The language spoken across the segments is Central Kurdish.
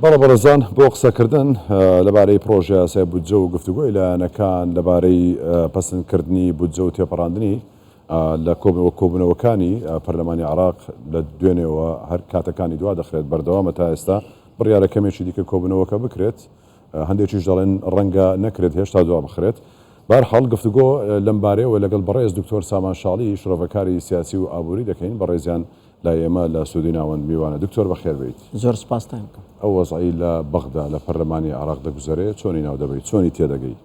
بەڵێ بەڕێزان بۆ قسەکردن لەبارەی پڕۆژەیاسای بودجە و گفتوگۆی لایەنەکان لەبارەی پەسندکردنی بودجە و تێپەڕاندنی لە کۆبوونەوەکانی پەرلەمانی عێراق لە دوێنێوە هەر کاتەکانی دوا دەخرێت بەردەوامە تا ئێستا بڕیارە کەمێکی دیکە کۆبوونەوەکە بکرێت هەندێکیش دەڵێن ڕەنگە نەکرێت هێشتا دوا بخرێت بەهەرحاڵ گفتوگۆ لەمبارەیەوە لەگەڵ بەڕێز دکتۆر سامان شاڵی شرۆڤەکاری سیاسی و ئابووری دەکەین بەڕێزیان لای ئێمە لە ستۆدیۆی ناوەند میوانە. دکتۆر بەخێر بێیت. زۆر سپاستان بکەم. ئەو وەزعەی لە بەغدا لە پەرلەمانی عێراق دەگوزەرێ چۆنی ناو دەبەی؟ چۆنی تێدەگەی؟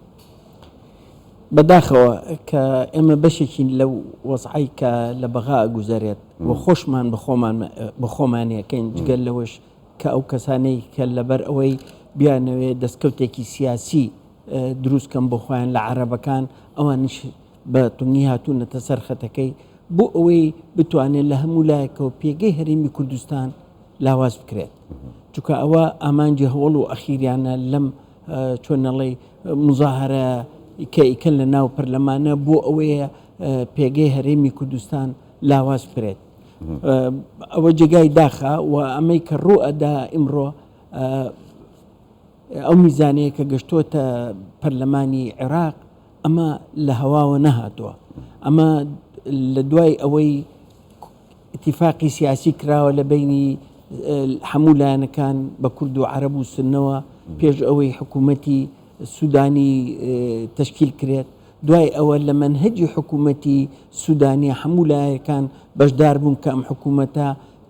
بەداخەوە کە ئێمە بەشێکین لەو وەزعەی کە لە بەغا ئەگوزەرێت و خۆشمان بە خۆمان بە خۆمانیەکەین جگە لەوەش کە ئەو کەسانەی کە لەبەر ئەوەی بیانەوێ دەستکەوتێکی سیاسی دروست کەن بۆ خۆیان لە عەرەبەکان ئەوانیش بە توندی هاتوونەتە سەر خەتەکەی بۆ ئەوەی بتوانێت لە هەموو لایەکەوە پێگەی هەرێمی کوردستان لاواز بکرێت چونکە ئەوە ئامانجی هەوڵ و ئەخیریانە لەم چۆنەڵی مزاهرە کە ئیکەن لە ناو پەرلەمانە بۆ ئەوەیە پێگەی هەرێمی کوردستان لاواز بکرێت ئەوە جێگای داخە و ئەمەی کە ڕوو ئەدا ئیمڕۆ ئەو میزانەیە کە گەشتۆتە پەرلەمانی عێراق ئەمە لە هەواوە نەهاتووە ئەمە لە دوای ئەوەی ئیتیفاقی سیاسی کراوە لە بینی هەموو لایەنەکان بە کورد و عەرەب و سنەوە پێش ئەوەی حکوومەتی سوودانی تەشکیل کرێت دوای ئەوە لە مەنهەجی حکوومەتی سوودانی هەموو لایەکان بەشدار بوون کە ئەم حکوومەتە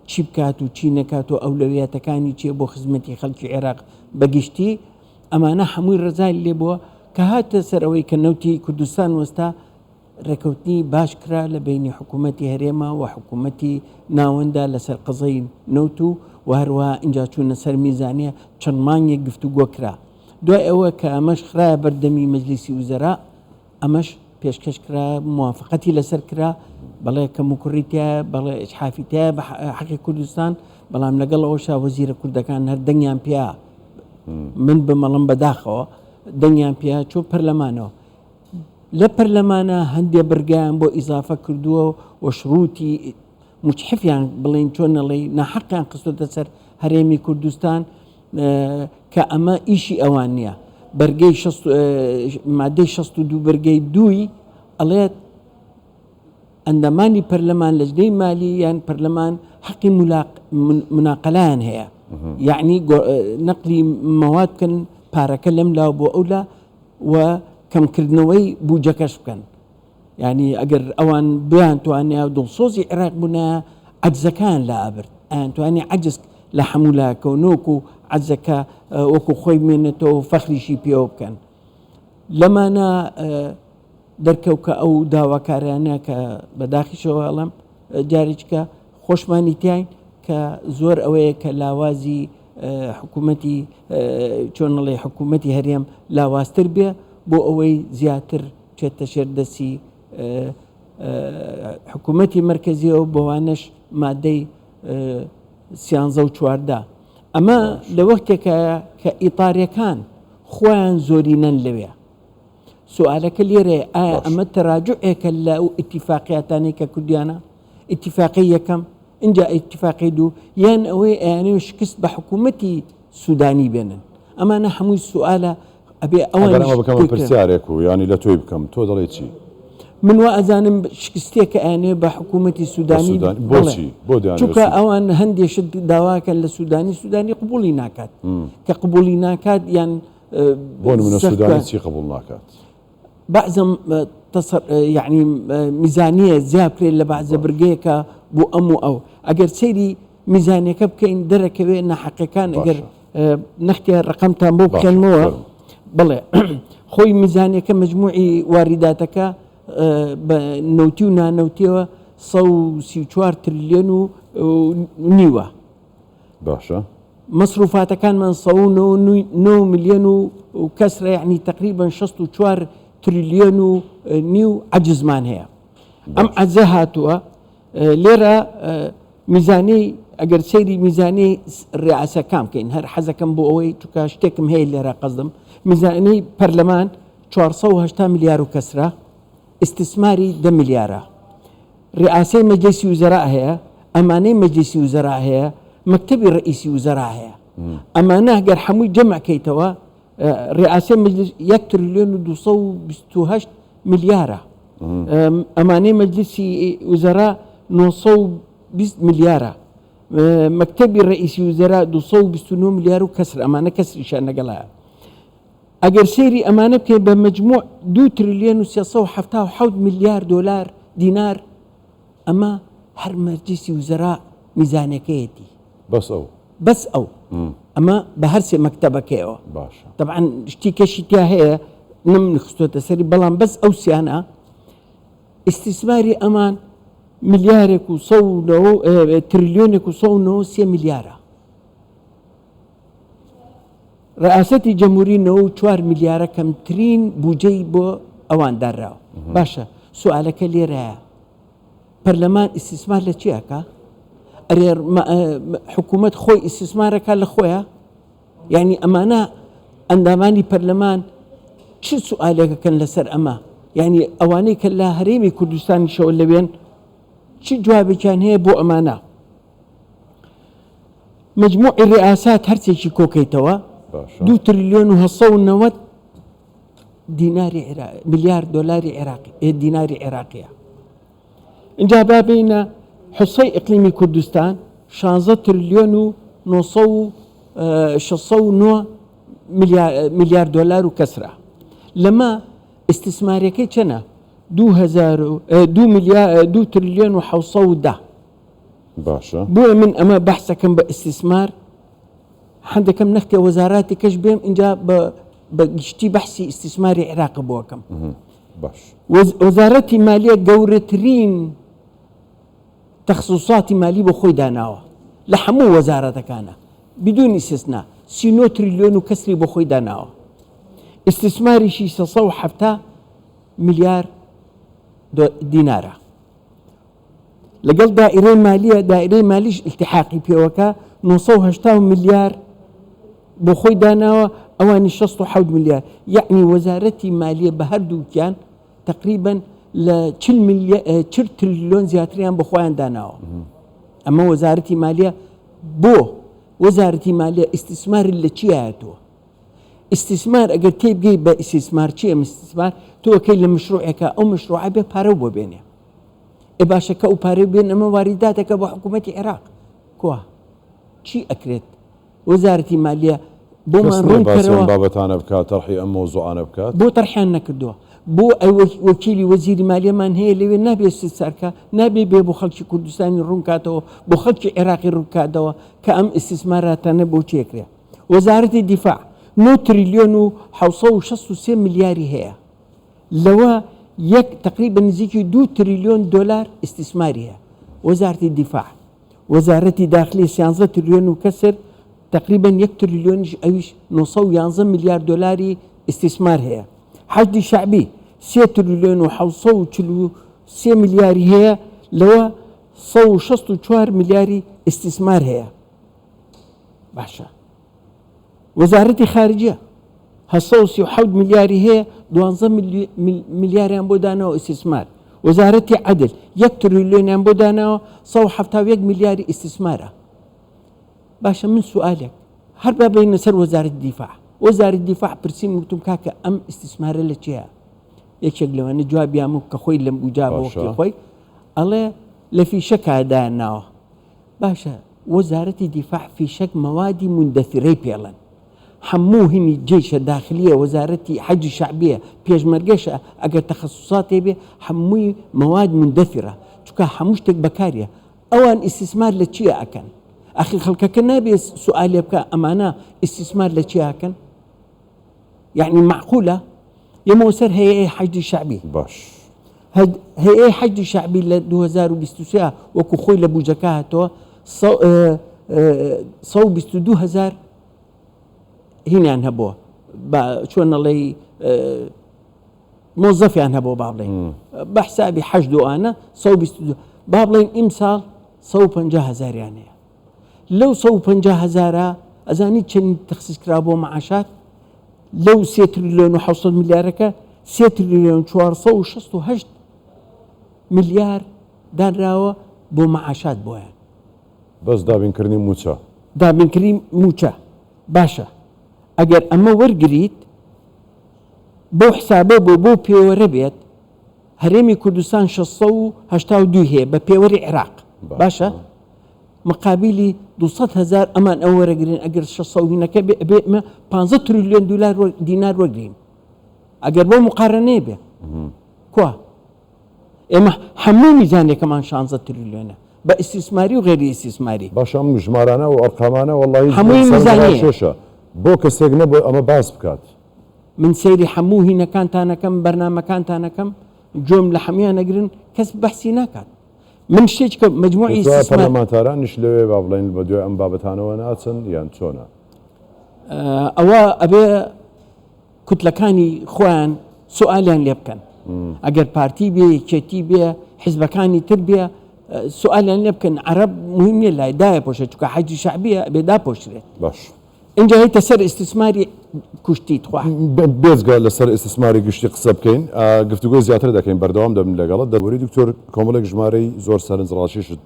چی بکات و چی نەکات و ئەولەویاتەکانی چیە بۆ خزمەتی خەڵکی عێراق بەگشتی ئەمانە هەمووی ڕەزای لێ بووە کە هاتە سەر ئەوەی کە نەوتی کوردستان وەستا ڕێکەوتنی باش کرا لە بینی حکوومەتی هەرێمە و حکوومەتی ناوەندا لەسەر قەزەی نەوت و و هەروەها ئینجا چوونە سەر میزانیە چەند مانگێک گفتوگۆ کرا دوای ئەوە کە ئەمەش خرایە بەردەمی مەجلیسی وزەرا ئەمەش پێشکەش کرا موافقەتی لەسەر کرا بەڵێ کەموکوڕی تایە بەڵێ ئیجحافی تایە بە حەقی کوردستان بەڵام لەگەڵ ئەوەشا وەزیرە کوردەکان هەر دەنگیان پیا من بمەڵم بەداخەوە دەنگیان پیا چۆ پەرلەمانەوە لە پەرلەمانە هەندێ بڕگەیان بۆ ئیزافە کردووە و شروتی مجحفیان بڵین چۆن نەڵێی ناحەقیان خستۆتە سەر هەرێمی کوردستان کە ئەمە ئیشی ئەوان نییە بەرگەی مادەی 62 بەرگەی دووی ئەڵێت ئەندامانی پەرلەمان لەجنەی مالی یان پەرلەمان حەقی مناقەلایان هەیە یعنی نەقلی مەواد بکەن پارەکە لەم لاو بۆ ئەولا و کەمکردنەوەی بوجەکەش بکەن یانی ئەگەر ئەوان بیانتوانیا دڵسۆزی عێراق بوونایە عەجزەکەیان لا ئەبرد ئەیانتوانی عەجز لە هەموو لایەکەوە نەوەکو عەجزەکە وەکو خۆی بمێنێتەوە و فەخریشی پێوە بکەن لەمانە دەرکەوت کە ئەو داواکاریانە کە بەداخیشەوە ئەڵێم جارێکە خۆشمانی تیاین کە زۆر ئەوەیە کە لاوازی حکوومەتی چۆنڵێ حکوومەتی هەرێم لاوازتر بێ بۆ ئەوەی زیاتر بچێتە ژێر دەستی حکوومەتی مەرکەزیەوە بۆوانەش مادەی سیانزە و 14 ئەمە لە وەختێکایە کە ئیتاریەکان خۆیان زۆرینەن لەوێ سوالەکە لێرەیە ئایا ئەمە تەراجعێکە لە ئەو ئیتیفاقیاتانەی کە کردیانە ئیتیفاقی یەکەم ئینجا ئیتیفاقی دوو یان ئەوەی ئەیانەوێ شکست بە حکوومەتی سوودانی بێنن ئەمانە هەمووی سوالە ئەبێ ئەوانیش ئەگەر ئەمە بکەمە پرسیارێک و یانی لە تۆی بکەم تۆ دەڵێی چی؟ من وا ئەزانم شکستێکە ئەیانەوێ بە حکوومەتی سوودانی بۆچی؟ بۆ دەیانەوێ چونکە ئەوان هەندێ شت داواکەن لە سوودانی سوودانی قبوڵی ناکات کە قبوڵی ناکات یان بۆ نمونە سوودانی چی قبوڵ ناکات؟ بەعزە یەعنی میزانیە زیا بکرێت لە بەعزە برگەیەکە بۆ ئەم و ئەو ئەگەر سەیری میزانیەکە بکەین دەرەکەوێ ناحەقەکان ئەگەر نەختێ ڕقەمتان بۆ بخێنمەوە بڵێ خۆی میزانیەکە مجموعی واریداتەکە بە نەوتی و نانەوتیەوە 134 تریلیۆن و نیوە باشە. مەسروفاتەکانمان 199 ملیۆن و کەسرە یعنی تقریبا 64 تریلیۆن و نیو عەجزمان هەیە ئەم عەجزە هاتووە لێرە میزانی ئەگەر سەیری میزانی ڕیاسەکان بکەین هەر حەزەکەم بۆ ئەوەی چکە شتێکم هەیە لێرە قەزدم میزانی پەرلەمان 480 ملیار و کەسرە ئیستیسماری دە ملیارە ڕیاسەی مەجلیسی وزەرا هەیە ئەمانەی مەجلیسی وزەرا هەیە مەکتەبی ڕئیسی وزەرا هەیە. ئەمانە گەر هەمووی جەمع کەیتەوە ڕئاسەی مەجلیس یەک تریلیۆن و 228 ملیارە. ئەمانەی مەجلیسی وزەرا 920 ملیارە. مەکتەبی ڕئیسی وزەرا 229 ملیار و کەسر ئەمانە کەسریشیان لەگەڵایە. ئەگەر سەیری ئەمانە بکەین بە مەجموع دوو تریلیۆن و 377 ملیار دۆلار دینار ئەمە هەر مەجلیسی وزەرا میزانەکەیەتی. بەس ئەو. بەس ئەو. ئەمە بە هەرسێ مەکتەبەکەیەوە. باشە. تەبعەن شتی کەشی تیا هەیە نەم خستۆتە سەری بەڵام بەس ئەو سیانە ئیستیسماری ئەمان ملیارێک و سە و نەوە تریلیۆنێک و 193 ملیارە. ڕئاسەتی جەمهوری 94 ملیارە کەمترین بوجەی بۆ ئەوان دانراوە. باشە سوالەکە لێرەیە پەرلەمان ئیستیسمار لە چی ئەکا؟ ئەرێ حکوومەت خۆی ئیستیسمارەکە لە خۆیە؟ یعنی ئەمانە ئەندامانی پەرلەمان چ سوالێکەکەن لەسەر ئەمە؟ یعنی ئەوانەی کە لە هەرێمی کوردستانیشەوە لەوێن چ جوابێکیان هەیە بۆ ئەمانە؟ مجموعی ڕئاسات هەرچێکی کۆکەیتەوە دو تریلیۆن و 990 دیناری ملیار دۆلاری عێراقی دیناری عێراقیە. ئینجا با بێینە حسەی ئیقلیمی کوردستان شانزە ترلیۆن و نۆ سەد و شەش سەد و نۆ ملیار دۆلار و کەسرە. لەمە ئیستیسماریەکەی چەنە؟ دوو هەزار و دوو ملیار دوو ترلیۆن و 710. باشە. بۆیە من ئەمە بەحسەکەم بە ئیستیسمار هەندێکم نەختێ وەزاراتی کەش بێم ئینجا بە بە گشتی بەحسی ئیستیسماری عێراق بۆکەم. باش. وەزارەتی مالیە گەورەترین تەخسوساتی مالی بۆ خۆی داناوە لە هەموو وەزارەتەکانە بدون ئیستسنا 39 تریلیۆن و کەسری بۆ خۆی داناوە ئیستیسماریشی 370 ملیار دینارە لەگەڵ دائیرەی مالیە دائیرەی مالیش ئیلتیحاقی پێوەکە 980 ملیار بۆ خۆی داناوە ئەوانی 67 ملیار یعنی وەزارەتی مالیە بە هەردووکیان تقریبا لە 40 تریلیۆن زیاتریان بۆ خۆیان داناوە ئەمە وەزارەتی مالیە بۆ وەزارەتی مالیە ئیستیسماری لە چیایەتەوە ئیستیسمار ئەگەر تێبگەی بە ئیستیسمار چییە ئیستیسمار تۆ ئەکەی لە مشروعێکە ئەو مشروعە بێ پارە بۆ بێنێ ئێ باشە کە ئەو پارەی بێن ئەمە واریداتەکە بۆ حکوومەتی عێراق کوا چی ئەکرێت وەزارەتی مالیە بۆمان ڕوون کەرەوە بابەتانە بکات تەرحی ئەم مەوزوعانە بکات بۆ تەرحیان نەکردووە بۆ وەکیلی وەزیری مالیەمان هەیە لەوێ نابێ استفسارکە نابێ بێ بۆ خەڵکی کوردستانی ڕوون کاتەوە بۆ خەڵکی عێراقی ڕوون کاتەوە کە ئەم ئیستیسماراتانە بۆ چێکرێ وەزارەتی دیفاع 9 تریلیۆن و 763 ملیاری هەیە لەوە یەک تەقریبەن نزیکی دوو تریلیۆن دۆلار ئیستیسماری هەیە وەزارەتی دیفاع وەزارەتی داخلی سیانزە تریلیۆن و کەسر تەقریبەن یەک تریلیۆنیش ئەویش 911 ملیار دۆلاری ئیستیسمار هەیە حەشدی شەعبی سێ تریلیۆن و 743 ملیاری هەیە لەوە 164 ملیاری ئیستیسمار هەیە باشە وەزارەتی خارجیە 837 ملیاری هەیە دوانزە ملیاریان بۆ داناوە ئیستیسمار وەزارەتی عەدل یەک تریلیۆنیان بۆ داناوە 171 ملیاری ئیستیسمارە باشە من سوالێک هەر با بینە سەر وەزارەتی دیفاع وەزارەتی دیفاع پرسیم وتم کاکە ئەم ئیستیسمارە لە چییە یەکێک لەوانە جوابیان و کە خۆی لەم بوجا بۆ وەختی خۆی ئەڵێ لە فیشەکە دایان ناوە باشە وەزارەتی دیفاع فیشەک مەوادی موندەثرەی پێڵێن هەموو هینی جەیشە داخلیە وەزارەتی حەجی شەعبیە پێشمەرگەشە ئەگەر تەخەسوساتێ بێ هەمووی مەواد موندەثرە چونکە هەموو شتێک بەکاریە ئەوان ئیستیسمار لە چیە ئەکەن ئەخی خەڵکەکە نابێ سوئالێ بکا ئەمانە ئیستیسمار لە چیە ئەکەن یعنی معقولە یەمەوە سەر هەیئەی حەشدی شەعبی باش هەیئەی حەشدی شەعبی لە 2023 وەکو خۆی لە بوجەکە هاتەوە 122 هزار هینیان هەبووە بە چۆن نەڵێی مۆزەفیان هەبوو با بڵێین بە حسابی حەشد و ئانە 122 با بڵێین ئیمساڵ 150 هزاریان هەیە لەو 150 هزارە ئەزانی چەند تەخسیس کرا بۆ معاشات لەو سێ تریلیۆن و 700 ملیارەکە سێ تریلیۆن 468 ملیار دانراوە بۆ معاشات بۆیان بەس دابینکردنی مووچە. دابینکردنی مووچە. باشە ئەگەر ئەمە وەرگریت بەو حسابە بۆ بەو پێوەرە بێت هەرێمی کوردستان 682 هەیە بە پێوەری عێراق باشە مقابلی 200 هزار ئەمان ئەو وەرەگرین ئەگەر 600 هینەکە بێ ئەبێ ئمە 15 تریلیۆن دلار دینار وەرگرین ئەگەر بۆ مقارنەیە بێ کوا ئێمە هەموو میزانێکەمان شانزە تریلیۆنە بە ئیستیسماری و غەیری ئیستیسماری. باشە ئەم ژمارانە و ئەرقامانە وەڵاهی هەمووی میزانیە. سەرنجڕاکێشە بۆ کەسێک نەبوو ئەمە باس بکات. من سەیری حەموو هینەکانتانەکەم بەرنامەکانتانەکەم گوێم لە حەمویان ئەگرن کەس بەحسی ناکات من شتێک کە مەجموعی پێت وایە ئیستیسمار. پەرلەمانتارانیش لەوێ با بڵێین بە دوای ئەم بابەتانەوە ناچن یان چۆنە؟ ئەوە ئەبێ کوتلەکانی خۆیان سوالیان لێ بکەن ئەگەر پارتی بێ یەکێتی بێ حیزبەکانی تر بێ سوالیان لێ بکەن عەرەب مهم نییە لای دایە پۆشێت چونکە حەجی شەعبیە ئەبێ داپۆشرێت باش ئینجا هێتە سەر ئیستیسماری کوشتی تخوا. بێجگە لەسەر ئیستیسماری گشتی قسە بکەین گفتوگۆی زیاتر دەکەین بەردەوام دەبم لەگەڵت دەبوری دکتۆر کۆمەڵێک ژمارەی زۆر سەرنجڕاکێشت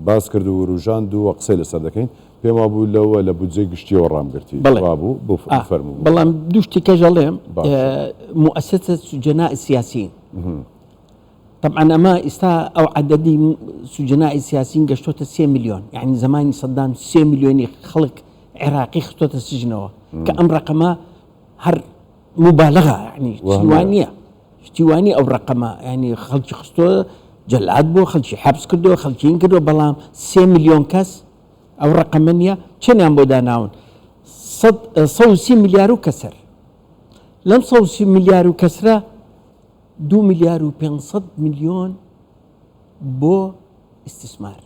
باس کرد و وروژاند و قسەی لەسەر دەکەین پێم وابوو لەوە لە بودجەی گشتیەوە ڕامگرتی وابوو بۆ فەرموو. بەڵام دوو شتی کەش ئەڵێم موئەسەسە سوجەناء سیاسیین طبعا ئەمە ئیستا ئەو عەدەدی سوجەناء سیاسیین گەشتۆتە سێ ملیۆن یعنی زمانی سەدام سێ ملیۆنی خەڵک عێراقی خستۆتە سجنەوە کە ئەم ڕقەمە هەر موبالغە یعنی شتی وا نییە شتی وا نییە ئەو ڕەقەمە یعنی خەڵکی خستۆ جەلاد بووە خەڵکی حەبس کردووە خەڵکی این کردووە بەڵام سێ ملیۆن کەس ئەو ڕەقەمە نییە چەندیان بۆ داناون 130 ملیار و کەسەر لەم 130 ملیار و کەسرە 2 ملیار و 500 ملیۆن بۆ ئیستیسمار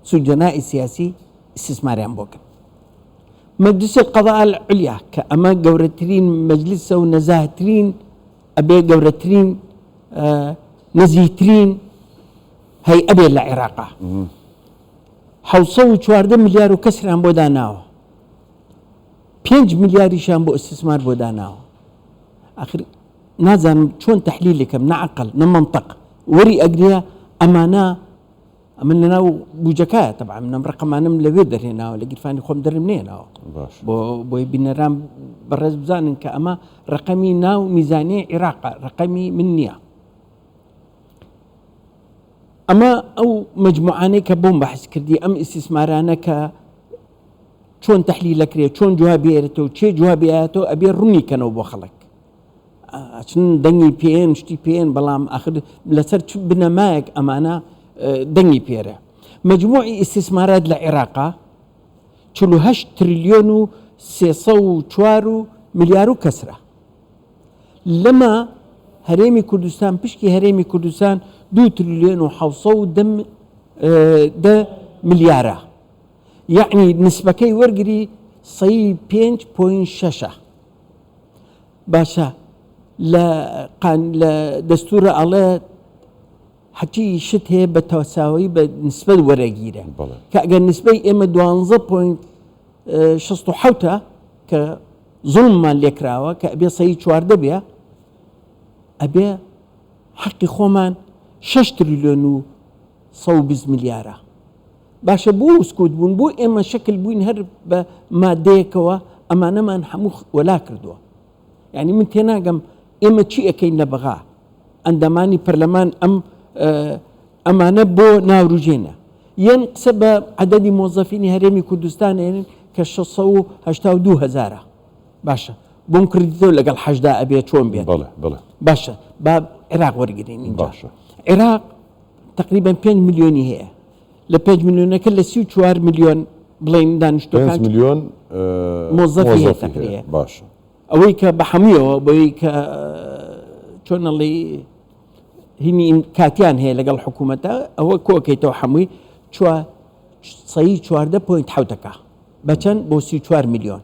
سوجەنائی سیاسی ئیستیسماریان بۆ کرد. مجلس القضاء العلیا کە ئەمە گەورەترین مەجلسە و نەزاهترین ئەبێ گەورەترین نەزیهترین هەیئە بێت لە عێراقا 714 ملیار و کەسریان بۆ داناوە 5 ملیاریشیان بۆ ئیستیسمار بۆ داناوە ئاخر نازانم چۆن تەحلیلێکم نە عەقڵ نە مەنتەق وەری ئەگرێ ئەمانە ئەمن لەناو بوجەکایە تەبعەن من ئەم ڕەقەمانەم لەوێ دەرهێناوە لە گیرفانی خۆم دەرم نێناوە باش بۆ بۆی بینەران بەڕێز بزانن کە ئەمە ڕەقەمی ناو میزانیە عێراقە ڕەقەمی من نییە ئەمە ئەو مجموعانەی کە بۆم بەحس کردی ئەم ئیستیسمارانە کە چۆن تەحلیلەکرێت چۆن جوابێرێتەوە چێ جوابیاتەوە ئەبێ ڕوونی کەنەوە بۆ خەڵک ئەچن دەنگی پێن شتی پێن بەڵام ئاخر لەسەر چ بنەمایەک ئەمانە دەنگی پێرە مجموعی ئیستیسمارات لە عێراقا 48 تریلیۆن و 304 و ملیار و کەسرە لەمە هەرێمی کوردستان پشکی هەرێمی کوردستان 2 تریلیۆن و 710 ملیارە یعنی نسبەکەی وەرگری سەی 5 پوین شەشە باشە لە قان لە دەستورە ئەڵێ هەچی شت هەیە بە تاساوی بە نسبەت وەرەگیرە کە ئەگەر نسبەی ئێمە دوانزە پوینت شەست و حەوتە کە زوڵممان لێکراوە کە ئەبێ سەی چواردە بێ ئەبێ حەقی خۆمان شەش تریلیۆن و 120 ملیارە باشە بۆ سکوت بوون بۆ ئێمە شەکل بووین هەر بە مادەیەکەوە ئەمانەمان هەموو وەلا کردووە یعنی من تێناگەم ئێمە چی ئەەکەین لە بەغا ئەندامانی پەرلەمان ئەم ئەمانە بۆ ناوروژێنە یەن قسە بە عدەدی مۆزەفینی هەرێمی کوردستان ێنن کە 682 هزارە باشە بۆم کردیتەوە لەگەڵ حەشدا ئەبێ چۆن بێت باشە با عێراق وەرگین باشە عێراق تقریبا 5 میلیۆنی هەیە لە 5 میلیۆنەکە لە 34 میلیۆن بڵین دانیشتوەکان 5 میلیۆن مۆزەفی هەیە تقریبا باشە ئەوەی کە بە حەموویەوە بۆی کە چۆن ئەڵێی هینی کاتیان هەیە لەگەڵ حکوومەتە ئەوە کۆکەیتەوە حەمووی چوە سەی چواردە پوینت حوتەکە بە چەند بۆ 34 میلیۆن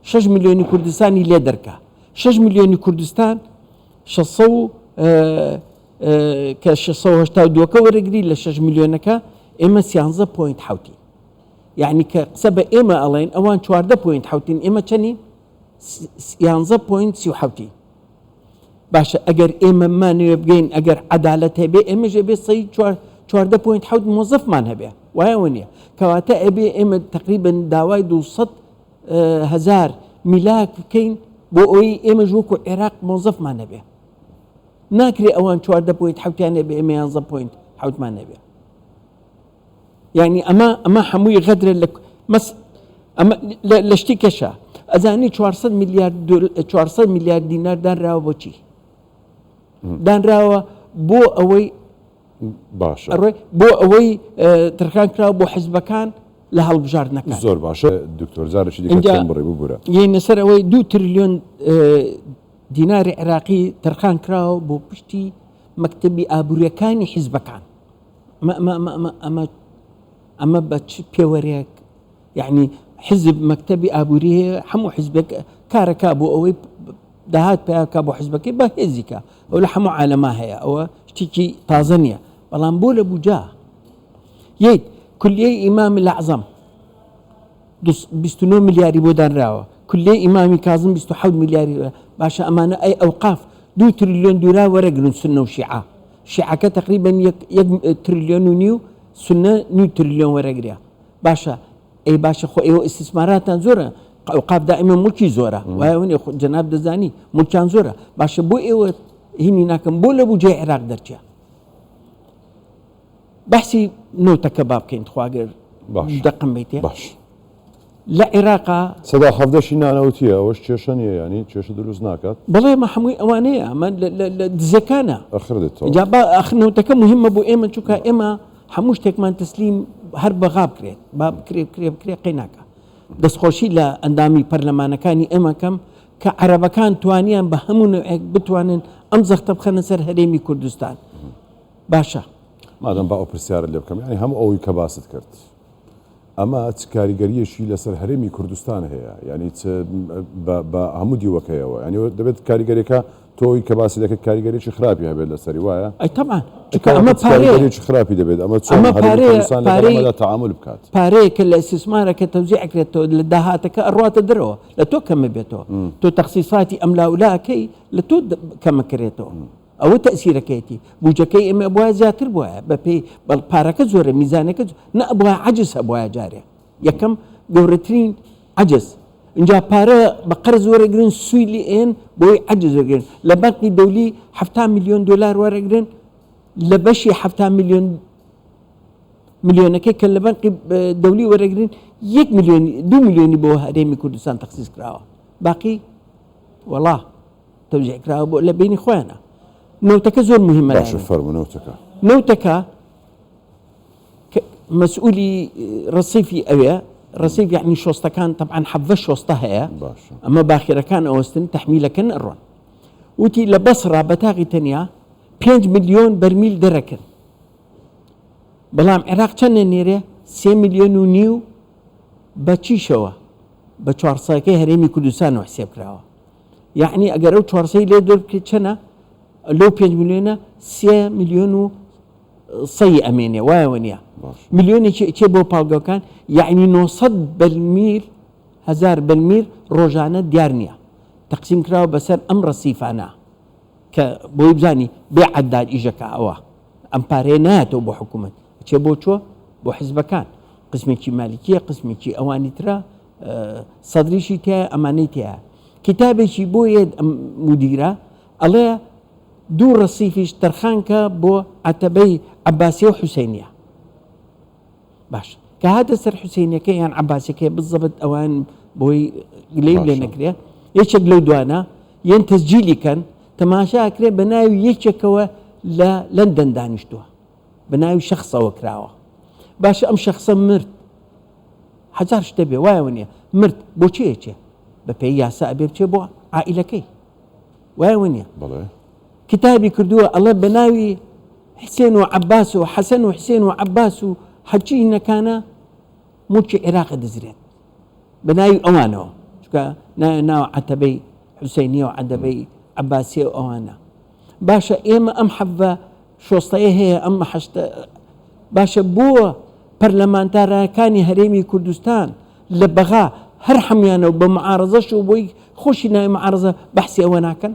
6 میلیۆنی کوردستانی لێ دەرکە 6 میلیۆنی کوردستان 600 کە 682ەکە وەرەگری لە 6 میلیۆنەکە ئێمە 13 پوینت حوتی یعنی کە قسە بە ئێمە ئەڵێن ئەوان چواردە پۆینت حوتین ئێمە چەنین یانزە پۆینت سی و حوتین باشە ئەگەر ئێمە مانەوێ بگەین ئەگەر عەدالەت هەبێ ئێمەش ئەبێ سەی چواردە پۆینت حوت مۆزەفمان هەبێ. وایە وەنیە؟ کەواتە ئەبێ ئێمە تەقریبەن داوای 200 هەزار میلاک بکەین بۆ ئەوەی ئێمەش وەکو عێراق مۆزەفمان هەبێ. ناکرێ ئەوان 14 point حەوتیان هەبێ ئێمە 11 point حەوتمان هەبێ. یعنی ئەمە ئەمە هەمووی غەدرە لە مەس ئەمە لە شتی کەشە ئەزانی 400 میلیارد 400 میلیارد دینار دانراوە بۆچی؟ دانراوە بۆ ئەوەی باشە ئەڕۆی بۆ ئەوەی ترخان کراوە بۆ حزبەکان لە هەڵبژاردنەکان. زۆر باشە دکتۆر جارێکی دیکە ئینجا تێم بڕی ببورە. یەینە سەر ئەوەی دوو ترلیۆن دیناری عێراقی تەرخان کراوە بۆ پشتی مەکتەبی ئابووریەکانی حیزبەکان. ئەمە ئەمە ئەمە ئەمە ئەمە ئەمە بە چ پێوەرێک یعنی حیزب مەکتەبی ئابووری هەیە هەموو حیزبێک کارەکا بۆ ئەوەی داهات پیاکا بۆ حزبەکەی بە هێزی کا ئەو لە هەموو عالەما هەیە ئەوە شتێکی تازە نییە بەڵام بۆ لە بوجا یەیت کولیەی ئیمام الأعظم 29 ملیاری بۆ دانراوە کولیەی ئیمامی کازم 27 ملیاری باشە ئەمانە ئەی ئەوقاف دو تریلیۆن دورا وەرەگرن سنە و شیعە شیعەکە تقریبا یەک تریلیۆن و نیو سنە نیو تریلیۆن وەرەگرێ باشە ئەی باشە خۆ ئێوە ئیستیسماراتان زۆرە ئەوقاف دائیمە موڵکی زۆرە وایە ونیە خۆ جەناب دەزانی موڵکیان زۆرە باشە بۆ ئێوە هینی ناکەم بۆ لە بودجەی عێراق دەرچێ بەحسی نەوتەکە با بکەین خواگەر باش دەقم بیتێ باش لە عێراقا سەدا حەڤدەشی نانەوتیە ئەوەش کێشە نییە ینی کێشە دروست ناکات بەڵێ مە هەمووی ئەوانەیە ئەمە لە دزەکانە ئەخر دێتەوە جا با ئەخر نەوتەکە مهمە بۆ ئێمە چونکە ئێمە هەموو شتێکمان تەسلیم هەر بەغا بکرێت با بکرێ بکرێ بکرێ قەی ناکا. دەستخۆشی لە ئەندامی پەرلەمانەکانی ئێمە کەم کە عەرەبەکان توانیان بە هەموو نەوعێک بتوانن ئەم زەختە بخەنە سەر هەرێمی کوردستان. باشە. مادام با ئەو پرسیارەت لێ بکەم یانی هەموو ئەوەی کە باست کرد ئەمە چ کاریگەرییەکی لەسەر هەرێمی کوردستان هەیە یانی چ بە هەموو دیوەکەیەوە یانی دەبێت کاریگەریەکە تۆی کە باسی دەکەیت کاریگەریی خراپی هەبێت لەسەری وایە؟ ئەی تەبعەن چونکە ئەمە پارەیە کاریگەریی خراپی دەبێت ئەمە چۆن ئەمە هەرێمی پارەیە کوردستان لەگەڵ پارەی ئەمەدا تەعامول بکات؟ پارەیە کە لە ئیستیسمارەکە تەوزیع ئەکرێتەوە لە داهاتەکە ئەڕواتە دەرەوە لە تۆ کەمەبێتەوە تۆ تەخسیساتی ئەملاولا ئەکەی لە تۆ کەمەکرێتەوە ئەوە تەئسیرەکەیەتی بوجەکەی ئێمە ئەبوایە زیاتر بوایە بەپێی بەڵ پارەکە زۆرە میزانەکە نە ئەبوایە عەجز هەبوایە جارێ یەکەم گەورەترین عەجز ئینجا پارە بە قەرز وەرەگرن سوی لێ ئێن بۆی عەجز وەرگرن لە بانقی دەولی 70 میلیۆن دلار وەرەگرن لە بەشی 70 میلیۆن ملیۆنەکەی کە لە بانقی دەولی وەرەگرن یەک میلیۆن دو میلیۆنی بۆ هەرێمی کوردستان تەخسیس کراوە باقی وەڵا تەوزیع کراوە بۆ لە بینی خۆیانە نەوتەکە زۆر مهمە باشە فەرموو نەوتەکە نەوتەکە مەسئولی ڕسیفی ئەوێ ڕسیف یعنی شۆستەکان تەبعەن حەڤە شۆستە هەیە باشە ئەمە باخیرەکان ئەوەستن تەحمیلەکەن ئەڕۆن وتی لە بەسڕا بە تاقی تەنیا 5 میلیۆن بەرمیل دەرەکەن بەڵام عێراق چەند نێرێ سێ میلیۆن و نیو بە چیشەوە بە چوارسەکەی هەرێمی کوردستانەوە حسێب کراوە یەعنی ئەگەر ئەو چوارسەی لێ دەر بکەیت چەنە لەو پێنج ملیۆنە سێ ملیۆن و سەی ئەمێنێ وایە وەنیە ملیۆنێکی ئەچێ بۆ پاڵگەکان یەعنی 900 بەرمیل هزار بەرمیل ڕۆژانە دیار نییە تەقسیم کراوە بەسەر ئەم ڕەسیفانە کە بۆی بزانی بێ عەداد ئیشەکە ئەوە ئەم پارەیە نایەتەوە بۆ حکوومەت ئەچێ بۆ چۆ بۆ حزبەکان قسمێکی مالکیە قسمێکی ئەوانی ترە سەدریشی تایە ئەمانەی تایە کتابێکی بۆ یەت ئەم مدیرە ئەڵێ دوو ڕەسیفیش تەرخانکە بۆ عەتەبەی عەباسیە و حوسینیە باش کە هاتە سەر حوسینەکە یان عەباسەکەی بزەبت ئەوان بۆی گلەی لێ نەکرێ یەکێک لەو دوانە یەن تەسجیلی کەن تەماشا کرێ بە ناوی یەکێکەوە لە لەندەن دانیشتووە بە ناوی شخصەوە کراوە باشە ئەم شخصە مرد هەزار شتە بێ وایە وەنیە مرد بۆ چێ ئەچێ بە پێی یاسا ئەبێ بچێ بۆ عائیلەکەی وایە وەنیە بەڵێ کتابی کردووە ئەڵێ بە ناوی حسێن و عەباس و حەسەن و حسێن و عەباس و هەرچی هینەکانە موڵکی عێراق دزرێت بە ناوی ئەوانەوە چونکە ناو عەتەبەی حوسێنیە و عەدەبەی عەباسیە و ئەوانە باشە ئێمە ئەم حەڤە شۆستەیە هەیە ئەم حەشتە باشە بۆ پەرلەمانتارەکانی هەرێمی کوردستان لە بەغا هەر حەمیانە و بە معارەزەش و بۆی خۆشی ناوی معارەزە بەحسی ئەوە ناکەن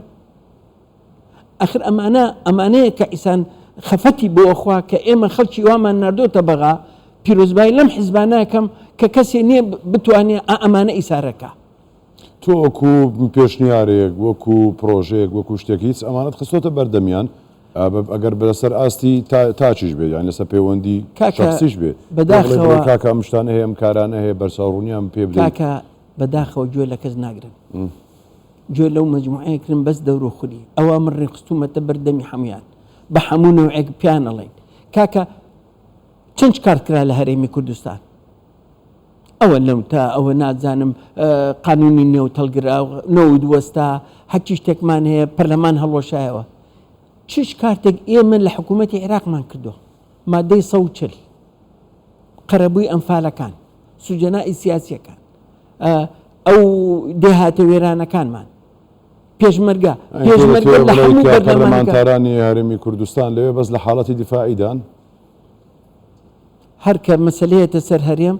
ئەخر ئەمانە ئەمانەیە کە ئیسان خەفەتی بۆ ئەخوا کە ئێمە خەڵکی وامان ناردۆتە بەغا. پیرۆزبایی لەم حیزبانە ئەکەم کە کەسێ نییە بتوانێ ئا ئەمانە ئیسارە کا. تۆ وەکو پێشنیارێک، وەکو پرۆژەیەک، وەکو شتێک هیچ ئەمانەت خستۆتە بەردەمیان؟ ئەگەر لەسەر ئاستی تاکیش بێت یان لەسەر پەیوەندی کاکە شەخسیش بێ پێ بڵێ بڵێ بەداخەوە کاکە ئەم شتانە هەیە ئەم کارانە هەیە بەرچاوڕوونیان پێ بدەیت. کاکە بەداخەوە گوێ لە کەس ناگرن. گوێ لەو مەجموعەیە کرن بەس دەورو خولی ئەوە من ڕێکخستومەتە بەر دەمی حەمویان بە حەموو نەوعێک پیان ئەڵێین کاکە چەند کارت کرا لە هەرێمی کوردستان ئەوە نەوتە ئەوە نازانم قانونی نەوت هەڵگرا نەوت وەستا هەرچی شتێکمان هەیە پەرلەمان هەڵوەشایەوە چش کارتێک ئێمە لە حکوومەتی عێراقمان کردووە مادەی 140 قەرەبووی ئەنفالەکان سوجەنائی سیاسیەکان ئەو دێهاتە وێرانەکانمان پێشمەرگە پێشمەرگە لە هەموو بەرلەمانەکە پەرلەمانتارانی هەرێمی کوردستان لەوێ بەس لە حاڵەتی دیفاعیدان؟ هەر کە مەسەلەیەتە سەر هەرێم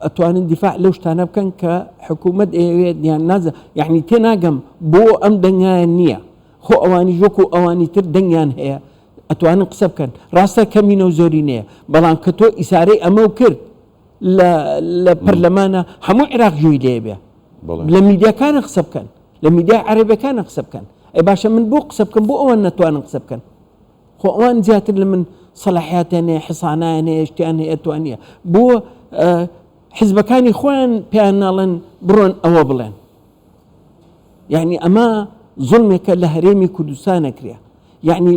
ئەتوانن دیفاع لەو شتانە بکەن کە حکوومەت ئەیەوێت یان نازە یعنی تێناگەم بۆ ئەم دەنگیان نییە خۆ ئەوانیش وەکو ئەوانی تر دەنگیان هەیە ئەتوانن قسە بکەن ڕاستە کەمینە و زۆرینەیە بەڵام کە تۆ ئیسارەی ئەمە و کرد لە لە پەرلەمانە هەموو عێراق گوێی لێ بێ لە میدیاکانە قسە بکەن لە میدیای عەرەبەکانە قسە بکەن ئەی باشە من بۆ قسە بکەم بۆ ئەوان نەتوانن قسە بکەن خۆ ئەوان زیاتر لە من سەلاحیاتیان هەیە حسانیان هەیە شتیان هەیە توانیە بۆ حزبەکانی خۆیان پێیان ناڵێن بڕۆن ئەوە بڵێن یعنی ئەمە زوڵمێکە لە هەرێمی کوردستانە کرێ یعنی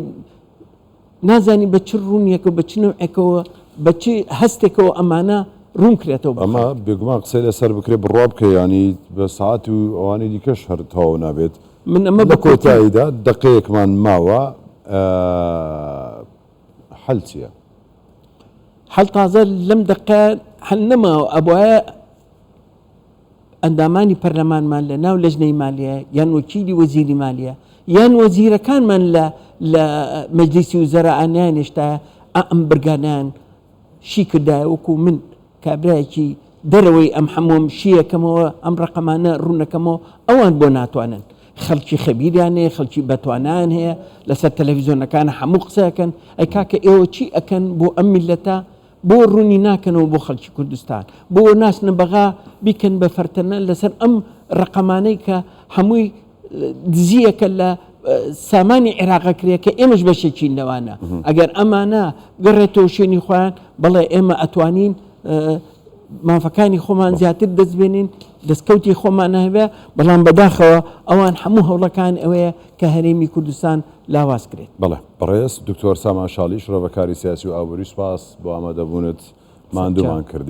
نازانی بە چ ڕوونیەکە بە چ نەوعێکەوە بە چ هەستێکەوە ئەمانە ڕوون کرێتەوە بۆ ئەمە خەڵک. بێگومان قسەی لەسەر بکرێ بڕوا بکە یانی بە سەعات و ئەوانەی دیکەش هەر تەواو نابێت. من ئەمە لە بە کورتی. کۆتاییدا دەقەیەکمان ماوە حەل چیە؟ حەل تازە لەم دەقە حەل نەماوە ئەبوایە ئەندامانی پەرلەمانمان لە ناو لەجنەی مالیە یان وەکیلی وەزیری مالیە یان وەزیرەکانمان لە لە مەجلیسی وزەرا نانێشتایە ئەم برگانیان شی کردایە وەکو من کابرایەکی دەرەوەی ئەم حەمۆم شیەکەمەوە ئەم ڕقەمانە ڕوونەکەمەوە ئەوان بۆ ناتوانن خەڵکی خەبیریان هەیە خەڵکی بەتوانیان هەیە لەسەر تەلەڤیزیۆنەکان هەموو قسەکەن ئەی کاکە ئێوە چی ئەکەن بۆ ئەم میلەتە بۆ ڕوونی ناکەنەوە بۆ خەڵکی کوردستان؟ بۆ ناچنە بەغا بیکەن بە فەرتەنە لەسەر ئەم ڕەقەمانەی کە هەمووی دزییەکە لە سامانی عێراق ئەکرێ کە ئێمەش بەشێکین لەوانە ئەگەر ئەمانە بگەڕێتەوە شوێنی خۆیان بەڵێ ئێمە ئەتوانین مافەکانی خۆمان زیاتر دەست بێنین دەستکەوتی خۆمان هەبێ بەڵام بەداخەوە ئەوان هەموو هەوڵەکان ئەوەیە کە هەرێمی کوردستان لاواز کرێت. بەڵێ بەڕێز دکتۆر سامان شاڵی شرۆڤەکاری سیاسی و ئابووری سوپاس بۆ ئامادەبوونت ماندوومان کردی.